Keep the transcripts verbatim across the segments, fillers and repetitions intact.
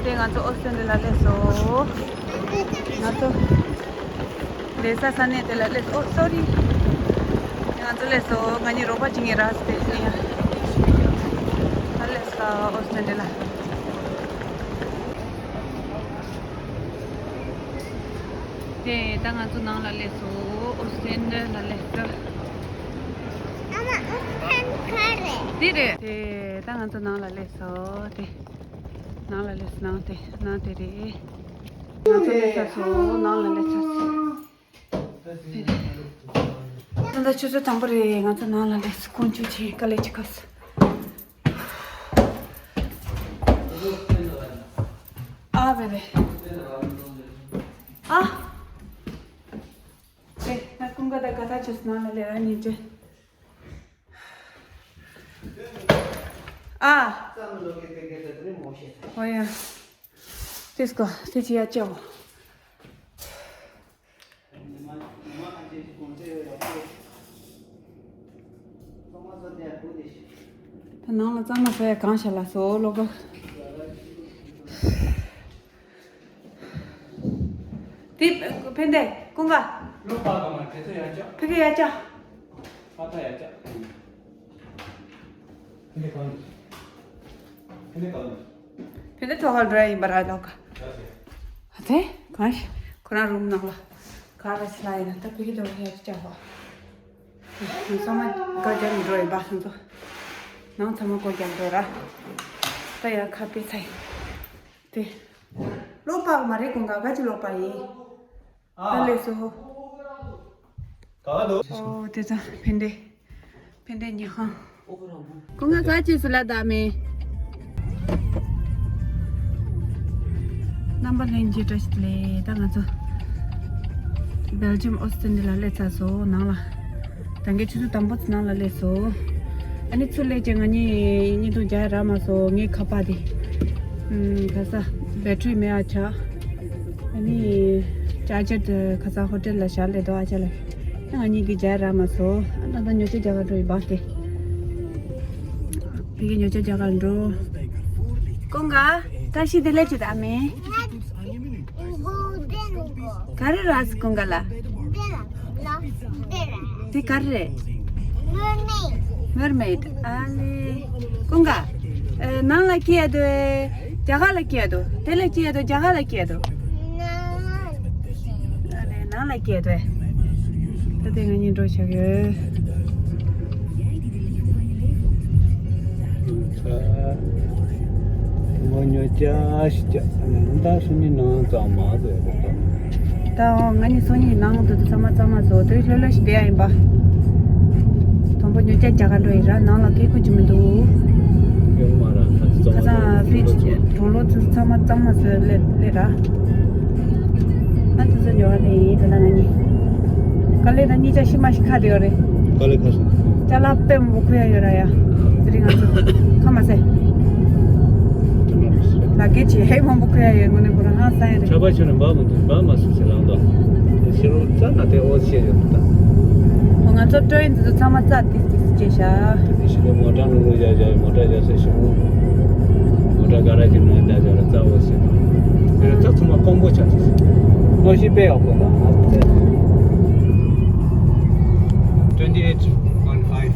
དེ་ང་ཚོ་ཨོ་སི་ཊན་ཌི་ལ་སླེབས་སོང་། ང་ཚོ་བསྡད་ས་ས་གནས་དེ་ལ་སླེབས་སོང་། ཨོ་སོ་རི། ང་ཚོ་སླེབས་སོང་། ང་གཉིས་རོགས་པ་བྱེད་མཁན་རག་སྟེ་ཡ། ད་སླེབས་སོང་ཨོ་སི་ཊན་ཌི་ལ། དེ་ད་ང་ཚོ་ནང་ལ་སླེབས་སོང་། ཨོ་སི་ཊན་ཌི་ལ་སླེབས་སོང་། ཨ་མ་ཨོ་སི་ཊན་ཌི་ག་རེ། དེ་རེད། དེ་ད་ང་ཚོ་ནང་ལ་སླེབས་སོང་། དེ། ནང་ལ་སླེབས་སོང་། ནང་དེ་ནང་དེ་རེད། ང་ཚོ་སླེབས་ཚར་སོང་། ནང་ལ་སླེབས་ཚར་སོང་། དེ་རེད། ད་ལྟ་ཆུ་ཚོད་དང་པོ་རེད། ང་ཚོ་ནང་ལ་སླེབས་སོང་། དཀོན་མཆོག་མཁྱེན། དཀའ་ལས་ཆེ་ཁག་སོང་། ཨ་བེ་བེ། ཨ། དེ་ད་ཀུན་དགའ་དང་དགའ་ཐག་ཆོད་སོང་། ནང་ལ་སླེབས་ར་ཉིན་བྱེད། ཨ། ཨོ་ཡ། དེ་སྐོ་དེ་ཅི་ཡ་ཅོ། ད་ནང་ལ་གཙང་མ་བཟོ་ཡ་གང་ཤ་ལ་བཟོ་ལོ་ག་དེ་ཕན་བདེ་ཀུན་དགའ། ལོ་པ་ག་མ་དེ་ཚོ་ཡ་ཅག་ཕི་གེ་ཡ་ཅག་ཨ་ད་ཡ་ཅག་ཕན་བདེ་གང་ནས། ཕན་བདེ་གང་ནས། ཕན་བདེ་ཐོག་ཁར་འགྲོ་ཡ་ཡིན་པ་ར་ལོ་ག་ཨ་དེ་གང་ཤ་ཁོ་རང་རུམ་ནང་ལ་ག་ར་ཤི་ལ་ཡིན་ན། ད་ཕི་གེ་དོ་ཡ་ཅག་བ། ཚང་མ་དགའ་རྒྱ་མི་འགྲོ་ཡིན་པ་སོང་ཙང་། ནང་ཚང་མ་སྒོ་རྒྱག་འགྲོ་ར། ད་ཡར་ཁ་དཔེ་ཚ་ཡིན། དེ། ལོ་པ་མ་རེད་ཀུན་དགའ། ག་ཅི་ལོ་པ་ཡིན། ད་ལས་སོ། ག་བ་འདུག་ཨོ་དེ་ཚ་ཕན་བདེ། ཕན་བདེ་ཉི་ཧང་། ཀུན་དགའ་ག་ཅི་སུ་ལ་ད་མེ། རྣམ་པ་ལྷན་རྒྱས་བཀྲ་ཤིས་བདེ་ལེགས། ད་ང་ཚོ་སྦེལ་ཇམ་ཨོ་སི་ཊན་ཌི་ལ་སླེབས་ཚར་སོང་། ནང་ལ། ད་གིན་ཆུ་ཚོད་དང་པོ་ནང་ལ་སླེབས་སོང་། ཨ་ནི་ཚུར་སླེབས་རྗེས་ང་གཉིས་བརྙན་ཐུང་རྒྱག་རག་མ་སོང་། ངའི་ཁ་པར་དེ་ཨམ་ག་ས་བེ་ཊི་རི་མེད་པ་ཆགས། ཨ་ནི་ཅར་ཇར་དེ་ག་ས་ཧོ་ཊེལ་ལ་བཞག་སླེབས་འདུག་ཨ་ཅག་ལ། ང་གཉིས་ཀྱིས་རྒྱག་རག་མ་སོང་། ཨ་ད་ད་ཉོ་ཆ་རྒྱག་ག་འགྲོ་ཡིན་པ་དེ། ཕ་གི་ཉོ་ཆ་རྒྱག་ག་འགྲོ། ཀུན་དགའ་བཀྲ་ཤིས་བདེ་ལེགས་ཅི་ད་མེ། ག་རེ་རག་སོང་ཀུན་དགའ་ལ། དེ་ག་རེ་རེད། མར་མེད། ཨ་ལེ། ཀུན་དགའ། ཨེ་ནང་ལ་སྐྱེལ་ཡ་འདུག་ཨེ། རྒྱ་གར་ལ་སྐྱེལ་ཡ་འདུག་དེ་ལ་སྐྱེལ་ཡ་འདུག་རྒྱ་གར་ལ་སྐྱེལ་ཡ་འདུག་ཨ་ལེ་ནང་ལ་སྐྱེལ་ཡ་འདུག་ཨེ། ད་དེ་ང་གཉིས་འགྲོ་བཞག་ཡོད། ངོ་ཉོ་ཅ་ཞིག་ཅ། ད་སུ་ནི་ནང་ཙམ་མ་ཟེར་བ་དང་། ད་ང་གཉིས་སང་ཉིན་ནང་དུ་ཚང་མ་གཙང་མ་བཟོ་དུས་ལྷོད་ལྷོད་ཞིག་བསྡད་ཡ་ཡིན་པ། དང་པོ་ཉོ་ཆ་རྒྱག་ག་འགྲོ་ཡིན་ར། ནང་ལ་སྐྱེལ་དགོས་ཀྱི་མི་འདུག་ཡོང་མ་ར་ཁ་ཚ་ཚང་མ་ཚང་མ་ཚང་མ་བཟོས་སླེབས་སླེབས་ར། ཨ་དེ་ཚོ་ཉོ་ག་ནས་ཡིན་ད་ལྟ་ང་གཉིས། དཀའ་ལས་ད་གཉིས་ཆ་ཤི་མ་ཤི་ཁ་དེ་ཡོད་རེད། དཀའ་ལས་ཁ་སོང་། ཅ་ལག་དཔེ་མང་པོ་ཁུར་ཡ་ཡོད་ར་ཡ། དེ་རིང་ང་ཚོ་ཁ་མ་ཟས། ལ་ཀེ་ཆེ་ཧེ་མང་པོ་ཁུར་ཡ་ཡོད། དངོས་གནས་ཁོ་རང་ཧང་སང་ཡ་རེད། ཆར་པ་ཆུ་ནས་འབབ་མི་འདུག་འབབ་མ་སོང་ཟེར་ལངས་དོ། ཕྱི་རུ་རྩ་ན་དེ་ཨོ་ཆེ་ཡོད་འདུག་ད། ཨོ་ང་ཚོ་ཀྲོ་ཡིན་འདི་ཚོ་ཚང་མ་རྩ་ཏིག་ཏིག་སྐྱེས་ཤག་དེ་ནས་ཕྱི་ལོགས་མོ་ཊ་ནང་ལ་བཞག་བཞག་མོ་ཊ་བཞག་ས་ཕྱི་རུ། མོ་ཊ་ག་ར་གྱི་ནང་བཞག་བཞག་ལ་རྩ་ཨོ་ཆེ། དེ་ནས་རྩ་ཚང་མ་ཀོང་པོ་ཆགས་ཏེ། ཨོ་ཤི་པེ་ཡག་པོ་འདུག་ཨ་ཙེ། Twenty eight one five.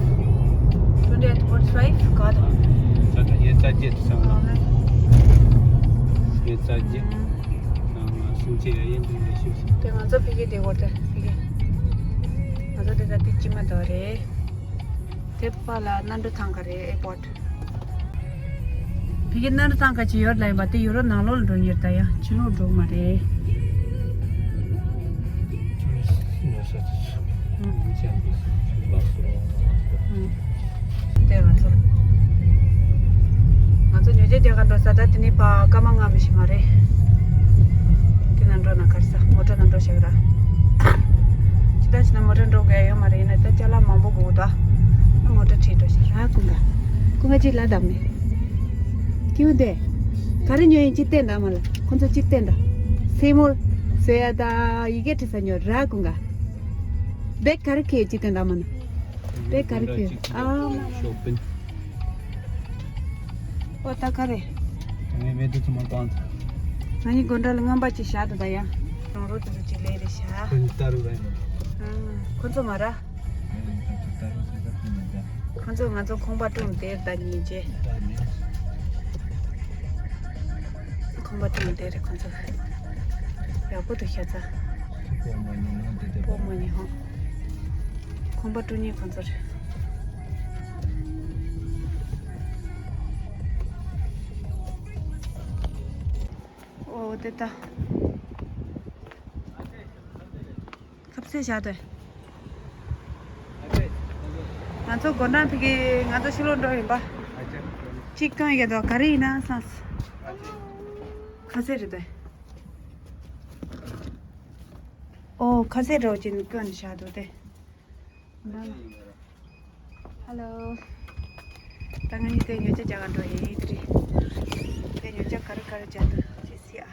Twenty eight forty five ག་དང་། ད་ལྟ་ཡིན་རྩ་བརྒྱད་དུ་ཚང་མ། ཡིན་རྩ་བརྒྱད། ཚང་མ་སུམ་ཅུ་ཡ་ཡིན་དུ་ལས་ཤིག་དེ་ང་ཚོ་ཕ་གི་དེ་སྐོར་དེ་ཕ་གི། ང་ཚོ་དེ་ད་དེ་ཅི་མ་དོ་རེད། དེ་པ་ལ་གནམ་གྲུ་ཐང་ག་རེད། ཨེར་པོར་ཊི། ཕ་གི་གནམ་གྲུ་ཐང་ག་ཅིག་ཡོད་ལ་ཡིན་པ་དེ་ཡུ་རོབ་ནང་ལོགས་ལ་འགྲོ་མཁན་རེད། ད་ཡང་ཕྱི་ལོགས་འགྲོ་མ་རེད། དེ་ང་ཚོ་ང་ཚོ་ཉོ་ཆ་རྒྱག་ག་འགྲོ་ས་ད་དེ་ནི་པ་སྐར་མ་ལྔ་མི་ཤི་མ་རེད། དེ་ན་འགྲོ་ན་གར་ས་མོ་ཊ་ན་འགྲོ་ཤག་ར། ཅི་ད་ཅི་ན་མོ་ཊ་འགྲོ་དགོས་ཡ་ཡོད་མ་རེད། ཡིན་ན་ད་ཅ་ལག་མང་པོ་དགོས་ད། མོ་ཊ་ཁྲིད་འགྲོ་ཤག་ར། ཀུན་དགའ། ཀུན་དགའ་ཅིག་ལ་དམ་མེད། ཀྱུ་དེ། ག་རེ་ཉོ་ཡིན་ཅིག་བསྟན་དང་མ་ལ། ཁོ་ཚོ་ཅིག་བསྟན་དང་། སེ་མོལ། ཟེར་ཡ་ད་ཡི་གེ་བྲི་ས་ཉོ་ར་ཀུན་དགའ། བེག་ག་རེ་ཁྱེར་ཅིག་བསྟན་དང་མ་ན། བེག་ག་རེ་ཁྱེར། ཨ་མ་ན། ཨོ་ད་ག་རེ། ངས་མེ་དུ་ཚོ་མ་གཏོང་། ང་གཉིས་སྒོ་འགྲམ་ལ་རྔན་པ་ཅིག་བཞག་འདུག་ད་ཡ། རང་རོ་དེ་ཚོ་ཅིག་ལས་རེ་བཞག་ཁོ་གཉིས་ལྟ་རུ་ར་ཡིན། ཨ། ཁོ་ཚོ་མ་ར། ཨ་ནི་ད་ཚོ་ལྟ་རུ་ཟེར་ད་ཁོ་གཉིས་ད། ཁོ་ཚོ་ང་ཚོ་ཁང་པ་དཀྲུགས་བསྡད་ད་ཉིན་རྗེས། ད་ནི། ཁང་པ་དཀྲུགས་བསྡད་རེད་ཁོ་ཚོ། ཡག་པོ་འདུག་ཤ་ཚ། ཁོ་མ་ཉིན་ནང་དེ་དེ་པོ་མ་ཉིན་ཧོ། ཁང་པ་དཀྲུགས་ཉིན་ཁོ་ཚོ་རེད། ཨོ་དེ་ད། ཁབ་ཚེ་བཞག་དོ། ང་ཚོ་སྒོ་འགྲམ་ཕ་གི་ང་ཚོ་ཕྱི་ལོགས་འགྲོ་ཡིན་པ། གཅིག་བསྐྱོན་ཡོད་དོ་ག་རེ་ཡིན་ན་སངས། ཁ་ཟས་རེད་དོ། ཨོ་ཁ་ཟས་རོ་ཅིན་བསྐྱོན་བཞག་དོ་དེ། ཧ་ལོ། ད་ང་གཉིས་དེ་ཉོ་ཆ་རྒྱག་ག་འགྲོ་ཡིན་དེ་རེད། དེ་ཉོ་ཆ་ག་རེ་ག་རེ་རྒྱག་འདུག་ཅེས་སི་ཨ།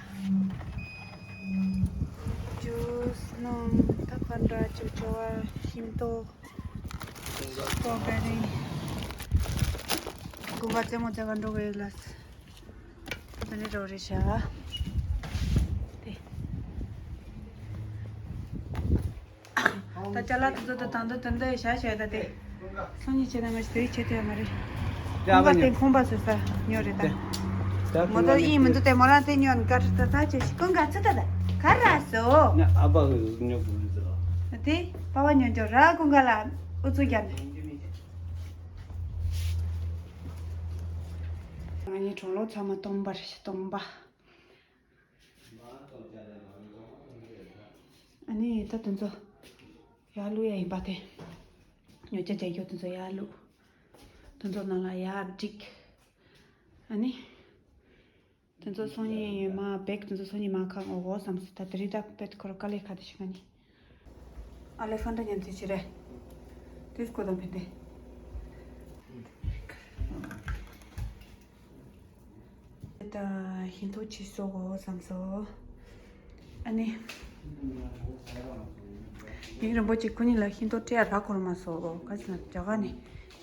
ཇུས་སྣུམ་ད་ཁ་འདྲ་ཅོ་ཅོ་བ་ཤིང་ཏོག་སྟོ་བེ་རི། དགོན་པ་རྩེད་མོ་རྩེ་ག་འགྲོ་གི་ཡོད་ལ། དེ་ནས་འགྲོ་རེད་བྱ། དེ། ད་ཅ་ལག་དེ་ཚོ་ད་དང་དུ་དེ་འདྲ་བྱ་བྱ་ད་དེ། སང་ཉིན་བྱེད་ན་མ་ཤི་དེ་རིང་བྱེད་ཐུབ་ཡ་མ་རེད། ཁོང་པ་དེ་ཁོང་པ་བཟོས་ས་ཉོ་རེད་ད། མོ་ཏོ་ཨིན་མི་འདུག་དེ་མོ་རང་དེ་ཉོ་ན་དཀར་ད་ད་ཅེ་ཤི་ཀུན་དགའ་ཚུ་ད་ད་ག་ར་སོ། ཨ་ཕ་གི་ཉོ་དགོས་ཟེར། དེ་པ་བ་ཉོ་འཇོག་ར་ཀུན་དགའ་ལ་ཨུ་ཚུགས་རྒྱབ་ནས། ང་གཉིས་གྲོང་ལོག་ཚང་མ་སྟོང་པ་རེད་སྟོང་པ། ཨ་ནི་ད་དེ་ཚོ་ཡར་བླུག་ཡ་ཡིན་པ་དེ། ཉོ་ཆ་བྱ་རྒྱུ་དེ་ཚོ་ཡར་བླུག་དེ་ཚོ་ནང་ལ་ཡར་བསྒྲིགས། ཨ་ནི། དེ་ཚོ་སང་ཉིན་མ་བེག་དེ་ཚོ་སང་ཉིན་མ་ཁ་འོ་འོ་བསམ་སོང་ད་དེ་རིང་ད་དཔེ་ཁོ་ར་དཀའ་ལས་ཁག་དེ་ཞིག་ག་ནི། ཨ་ལེ་ཧྥན་ཏྲ་ཉན་ཚེ་ཆེ་རེད། དེ་སྐོར་དང་ཕན་ཏེ། ད་ཤིང་ཏོག་ཅིག་གསོ་དགོས་བསམ་སོང་། ཨ་ནི། ཉིན་རིང་པོ་ཅིག་ཁོ་གཉིས་ལ་ཤིང་ཏོག་སྤྲད་ཡ་རག་གོ་མ་སོང་ག་ཅི་ན་རྒྱ་གར་ནས་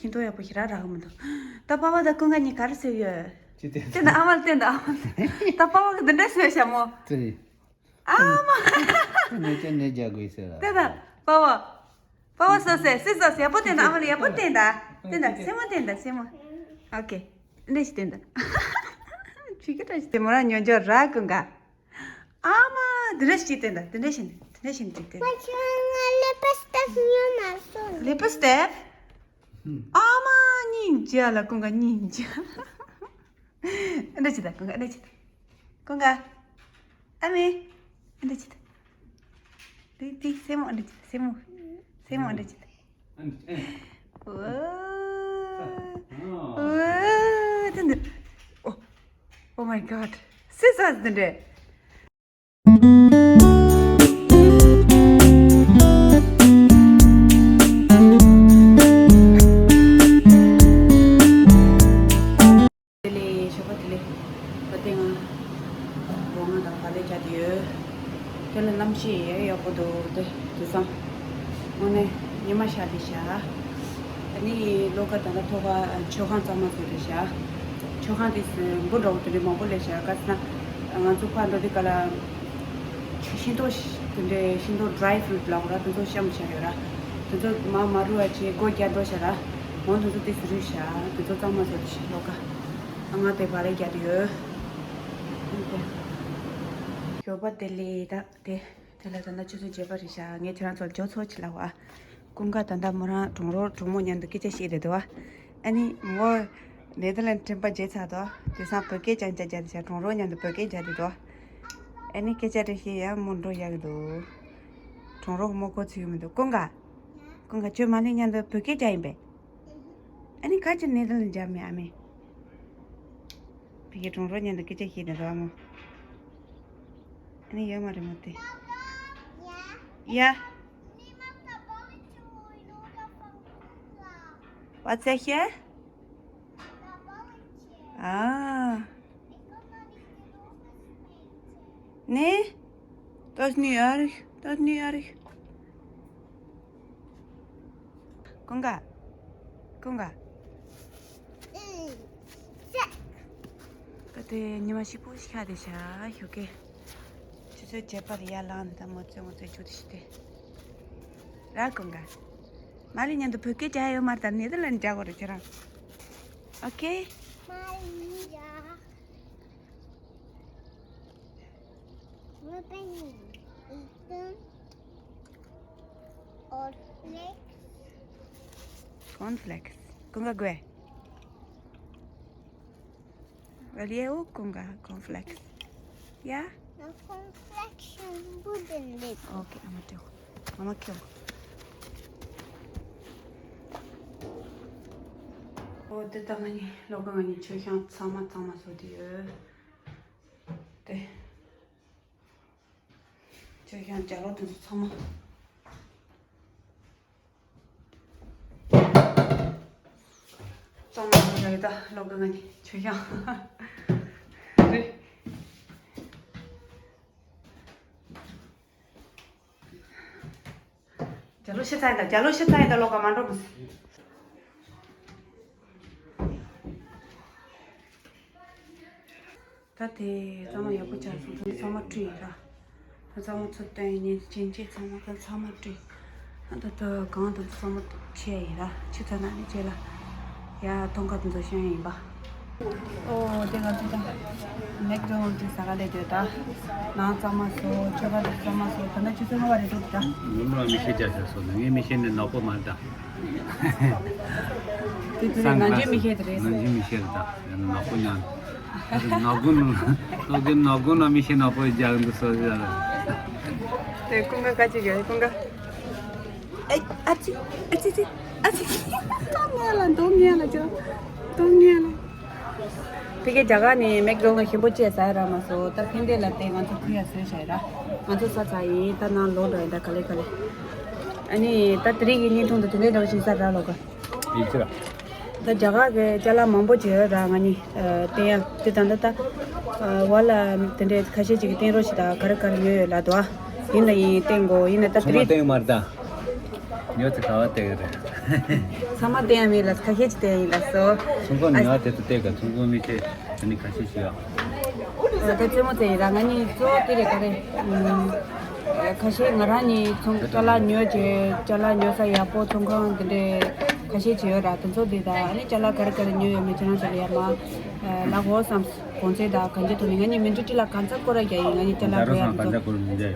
ཤིང་ཏོག་ཡག་པོ་ཞེ་དྲག་རག་གི་མི་འདུག་ད་པ་པ་དང་ཀུན་དགའ་གཉིས་ག་རེ་ཟེར་ཡོད། ཅི་སྟེ། བསྟན་དང་ཨ་མ་ལ་བསྟན་དང་ཨ་མ་ལ། ད་པ་པ་གི་འདི་འདྲ་ཟེར་ཤག་མོ། ཙི་རི། ཨ་མ། ནས་ཅན་ནས་རྒྱག་དགོས་ཟེར་ལ། བསྟན་དང་པ་པ། པ་པ་སོ་སེ་སི་སོ་སེ་ཡག་པོ་བསྟན་དང་ཨ་མ་ལ་ཡག་པོ་བསྟན་དང་བསྟན་དང་སེ་མོ་བསྟན་དང་སེ་མོ། ཨོ་ཀེ། འདི་འདྲ་ཞིག་བསྟན་དང་། ཕྱི་གི་འདྲ་ཞིག་བསྟན་མོ་རང་ཉོ་འཇོག་ར་ཀུན་དགའ། ཨ་མ། འདི་འདྲ་ཞིག་བསྟན་དང་འདི་འདྲ་ཞིག་འདི་འདྲ་ཞིག་འདི་བསྟན། ང་ལེ་པ་སྟེབ་ཉོ་མ་སོང་། ལེ་པ་སྟེབ། ཨ་མ་སྙིང་རྗེ་ལ་ཀུན་དགའ་སྙིང་རྗེ། ཨ་འདྲ་ཅི་ད་ཀུན་དགའ་ཨ་འདྲ་ཅི་ད། ཀུན་དགའ། ཨ་མེ། ཨ་འདྲ་ཅི་ད། དེ་དེ་སེ་མོ་ཨ་འདྲ་ཅི་ད་སེ་མོ། སེ་མོ་ཨ་འདྲ་ཅི་ད། ཨོ། ཨོ། དེ་འདི། ཨོ། Oh my god. སེ་ས་དེ་འདྲ། དེ་ལས་ཞོགས་པ་དེ་ལས་བ་དེ་ང་སྒོ་ང་དང་བ་ལས་བརྒྱབ་ཡོད། དེ་ལ་གནམ་གཤིས་ཡག་ཡག་པོ་འདུག་དེ་དུས་སང་དངོས་གནས་ཉི་མ་ཤར་ཏེ་བཞག་ཨ་ནི་བློ་དཀར་ད་ལྟ་ཐོག་ཁ་མཆོད་ཁང་གཙང་མ་བཟོས་ཏེ་བཞག་མཆོད་ཁང་དེ་སུ་འབུ་འདྲ་བོ་དེ་འདྲ་མང་པོ་སླེབས་བཞག་ག་ཟེར་ན་ང་ཚོ་ཕར་འགྲོ་དུས་ག་ལ་ཤིང་ཏོག་དེ་འདྲའི་ཤིང་ཏོག་dry fruit་ལབ་དགོས་ར་དེ་ཚོ་བཤམས་བཞག་ཡོད་ར། དེ་ཚོ་མ་མ་རུལ་བ་བྱས་སྒོ་རྒྱག་འགྲོ་བཞག་ར། འོང་དེ་ཚོ་དེ་སུ་རུལ་བཞག་དེ་ཚོ་གཙང་མ་བཟོས་ཏེ་བཞག་བློ་དཀར། ང་དེ་བ་ལས་རྒྱག་དེ་ཡོད། ཞོགས་པ་བདེ་ལེགས་ད་དེ། དེ་ལ་ད་ལྟ་ཆུ་ཚོད་བརྒྱད་པ་རེད་ཤག་ངས་ཁྱེད་རང་ཚོར་ཇོ་ཚོ་ཆེ་ལ་བ། ཀུན་དགའ་ད་ལྟ་མོ་རང་གྲོང་རོགས་གྲོགས་མོ་མཉམ་དུ་སྐད་ཆ་བཤད་རེད་འདུག་བ། ཨ་ནི་མོ་ནེ་དར་ལན་ཁྲིམས་པ་བརྗེད་ཚར་འདུག་དེང་སང་བོད་སྐད་ཅང་ཅང་རྒྱག་འདུག་ཤག་གྲོང་རོགས་མཉམ་དུ་བོད་སྐད་རྒྱག་འདུག་འདུག་ཨ་ནི་སྐད་ཆ་རེ་བཤད་ཡང་མོ་འགྲོ་ཡག་གི་འདུག་གྲོང་རོགས་མོ་གོ་ཚིག་མི་འདུག་ཀུན་དགའ། ཀུན་དགའ་ཁྱོད་མ་ནེ་མཉམ་དུ་བོད་སྐད་རྒྱག་ཡིན་པས། ཨ་ནི་ཁ་ཅིག་ནེ་དར་ལན་རྒྱག་མེད་ཨ་མེ། ཕ་གི་གྲོང་རོགས་མཉམ་དུ་སྐད་ཆ་བཤད་ནས་འདུག་ཨ་མོ། ཨ་ནི་ཡོད་མ་རེད་མོ་དེ། ཡ། What's that here? Ah. Nee, dat is niet erg. Dat is niet erg. Konga. Konga. Good དེ་ཉི་མ་ཞིག་པོ་ཤ་དེ་ཤ་ཞོགས་ཀས། ཆུ་ཚོད་བརྒྱད་པར་ཡར་ལངས་ད་མོ་ཚོད་མོ་ཚོད་ཆུ་དེ་ཤི་དེ། ར་ཀུན་དགའ། མ་ལི་མཉམ་དུ་བོད་སྐད་རྒྱག་ཡོད་མ་རེད་ད་ནེ་དར་ལན་རྒྱག་དགོས་རེད་ཁྱེད་རང་། ཨོ་ཁེ། མ་ལི་ཡ། We're playing Eastern or Flakes. Corn Flakes. Kunga gue. Well, yeah, oh, kunga corn flakes. Yeah? The corn flakes and wooden lid. Okay, I'm a tell. I'm a kill. Oh, the tangani, logani, choyang, sama, sama, so dear. དེ། ཁྱོད་ཀྱང་རྒྱ་ལོ་དེ་ཚོ་ཚང་མ། ཚང་མ་ཚང་མ་རེད་ད་ལོ་ག་ང་ནི་ཁྱོད་ཀྱང་རེད། རྒྱ་ལོ་ཤི་ཚ་ཡིན་ད་རྒྱ་ལོ་ཤི་ཚ་ཡིན་ད་ལོ་ག་མ་འགྲོ་མི་སྲིད། ད་དེ་གཙང་མ་ཡག་པོ་ཆགས་སོང་། ཚང་མ་བཀྲུས་ཡིན་ར། ད་གཙང་མ་ཚུར་བཏོན་ཡིན་ཅན་ཅེ་ཚང་མ་ད་ཚང་མ་བཀྲུས། ད་ད་གང་དང་ཚང་མ་ཆེ་ཡིན་ར། ཆུ་ཚ་ན་ནི་ཆེ་ལ། ཡ་ཐོང་ཁ་དང་ཚོ་ཤོན་ཡིན་པ། ཨོ་དེ་ག་ཚོ་ད་མེག་ཌོ་ནལ་དེ་ཟ་ག་ལས་དེ་ད་ནང་གཙང་མ་བཟོ་ཆོས་པ་དང་གཙང་མ་བཟོ་ད་ན་ཆུ་ཚ་ན་བ་རེད་འདུག་ད། ངོ་མ་མི་ཤེས་རྒྱ་ཆ་སོང་ན་ངས་མི་ཤེས་ནས་ནག་པོ་མ་ད། དེ་དུས་ནང་ཆོས་མི་ཤེས་དེ་རེད། ནང་ཆོས་མི་ཤེས་རེད་ད། ཡང་ན་ནག་པོ་ཉག་ནག་དགུན་ནག་དགུན་ནག་དགུན་ན་མི་ཤེས་ནག་པོ་རྒྱག་འདུག་སོ་ཟེར། དེ་ཀུན་དགའ་ཀ་ཅིག་ཡོད་ཀུན་དགའ། ཨེ་ཨ་ཅི་ཨ་ཅི་ཅི་ཨ་ཅི་ཅི་ཏོ་ངེ་ལ་ཏོ་ངེ་ལ་ཅོ་ཏོ་ངེ་ལ། དེ་གའི་རྒྱ་གར་ནས་མེག་ཌོ་ནལ་ཞིམ་པོ་བཅས་ཟ་ཡ་རག་མ་སོང་། ད་ཕན་བདེ་ལ་བལྟས་ང་ཚོ་ཁུ་ཡ་བཟོས་བྱས་ར། ང་ཚོ་ས་ཚ་ཡིན་ད་ནང་ལོག་འགྲོ་ཡིན་ད་ག་ལེ་ག་ལེ། ཨ་ནི་ད་དེ་རིང་གི་བརྙན་ཐུང་དུ་དེ་འདྲའི་འདྲ་བོ་ཞིག་ས་ར་ལོ་ག་ཡིན་ཅི་ར། ད་རྒྱ་གར་གི་ཅ་ལག་མང་པོ་བྱས་ཡོད་ར་ང་ནི་བསྟན་ཡ་དེ་ད་ད་ད་བ་ལ་དེ་འདྲའི་ཁ་ཤས་ཅིག་གི་བསྟན་རོགས་ཞིག་ད་ག་རེ་ག་རེ་ཉོས་ཡོད་ལ་དོ་ཨ་ཡིན་ན་ཡིན་བསྟན་དགོ་ཡིན་ན་ད་དེ་རིང་། ཉོ་ཚེ་ག་བ་བལྟས་ཀྱི་རེད། ཚང་མ་བལྟས་ཡ་མེད་ལ་ཁ་ཤས་ཅིག་བལྟས་ཡིན་ལ་སོ། ཚོང་ཁང་ཉོ་བ་དེ་ཚོ་བལྟས་ག་ཚོང་ཁང་མི་ཆེ་ད་ནི་ཁ་ཤས་ཤིག་ཡོད། ད་རྩེད་མོ་རྩེ་ཡིན་ར་ང་གཉིས་གཙོ་བོ་དེ་རེད་ག་རེད། ཁ་ཤས་ང་རང་གཉིས་ཚོང་ཅ་ལག་ཉོས་རྗེས་ཅ་ལག་ཉོ་ས་ཡག་པོ་ཚོང་ཁང་དེ་འདྲས་ཁ་ཤས་ཅིག་ཡོད་ར་དེ་ཚོ་དེ་དང་ཨ་ནི་ཅ་ལག་ག་རེ་ག་རེ་ཉོས་ཡོད་མེད་ཁྱེད་རང་ཚོ་ལ་ཡ་མ་ལག་འོ་བསམ་གོང་ཚད་དང་གང་ཅི་ཐོག་ནས་ང་གཉིས་མི་འགྲོ་ཅི་ལ་གང་ཚ་སྐོར་ར་རྒྱག་ཡིན་ང་གཉིས་ཅ་ལག་དགོས་ཡ་དེ་ཚོ། དེ་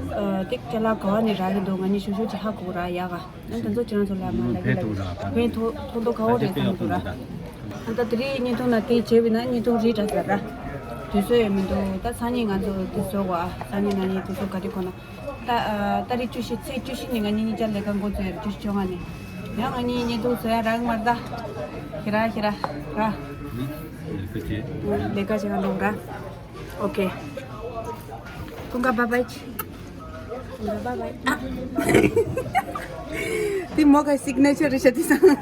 ཅ་ལག་ག་བ་ནས་རག་གི་འདུག་ང་གཉིས་ཤུགས་ཤུགས་ཅིག་ཧ་གོ་ར་ཡག་ག་ཨ་ད་ཚོ་ཁྱེད་རང་ཚོ་ལ་མ་ལ་གི་ལ་ཕན་ཐོགས་ཐོགས་མདོག་ཁ་བོ་རེད་བསམ་འདུག་ར། ཨ་ད་དེ་རིང་བརྙན་ཐུང་ན་དེ་བྱས་པས་ན་བརྙན་ཐུང་རིགས་འདྲ་ཟེར་ར། དུས་ཚོད་ཡོད་མི་འདུག་ད་སང་ཉིན་ང་ཚོ་དེ་བཟོ་གོ་ཨ་སང་ཉིན་ང་གཉིས་དུས་ཚོད་ག་དུས་ཁོ་ན། ད་ཨ་ད་རེས་བཅུ་བཞི་ཚེས་བཅུ་བཞི་ནས་ང་གཉིས་གཉིས་ཆ་ལས་ཀ་འགོ་བཙུགས་ཡོད་རེད་བཅུ་བཞི་བཅོ་ལྔ་ནས། ཡང་ང་གཉིས་བརྙན་ཐུང་བཟོ་ཡ་རག་མར་ད། ཁྱེད་ར་ཁྱེད་ར་ར། ལས་ཀ་བྱེད་ག་འགྲོ་ར། ཨོ་ཁེ། ཀུན་དགའ་བཱའི་བཱའི། ཀུན་དགའ་བཱའི་བཱའི། ཨ། དེ་མོ་ག་སིག་ནེ་ཅར་རེད་ཤག་དེ་སང་།